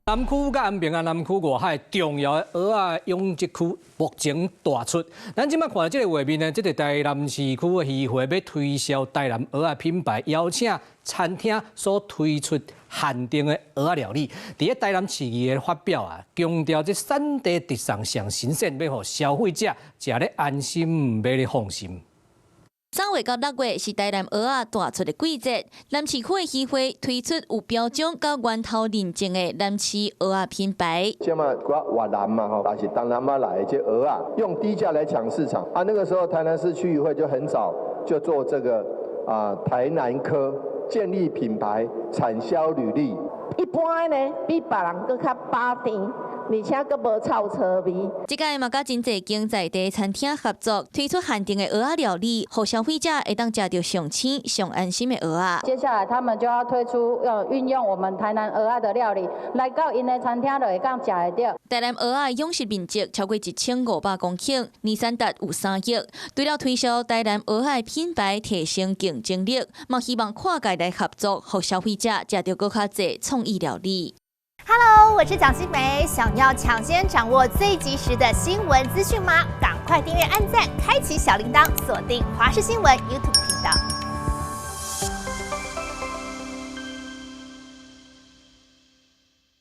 南區佮安平啊，南區外海重要的蚵仔養殖區目前大出。咱這擺看著這個畫面呢，這個台南市區的漁會欲推銷台南蚵仔品牌，邀請餐廳所推出限定的蚵仔料理。佇咧台南市議的發表啊，強調這產地直送上新鮮，欲予消費者食咧安心，買咧放心。3月到6月是台南蚵仔大出的季節，南市區的漁會推出有標準佮源頭認證的南市蚵仔品牌。這嘛越南嘛吼，還是東南亞來的這蚵仔，用低價來搶市場啊。那個時候台南市區漁會就很早就做這個啊台南科，建立品牌產銷履歷。一般的呢，比別人閣較飽甜，而且閣無臭臊味。這擺嘛佮真濟間在地餐廳合作，推出限定的蚵仔料理，予消費者會當食著上鮮、上安心的蚵仔。接下來他們就要推出，要運用我們台南蚵仔的料理，來到𪜶的餐廳就會當食會著。台南蚵仔養殖面積超過1500公頃，年產值有3億。除了推銷台南蚵仔品牌，提升競爭力，嘛希望跨界來合作，予消費者食著閣較濟創意料理。 Hello，我是蔣新梅，想要搶先掌握最及時的新聞資訊嗎？趕快訂閱、按讚、開啟小鈴鐺，鎖定華視新聞 YouTube 頻道。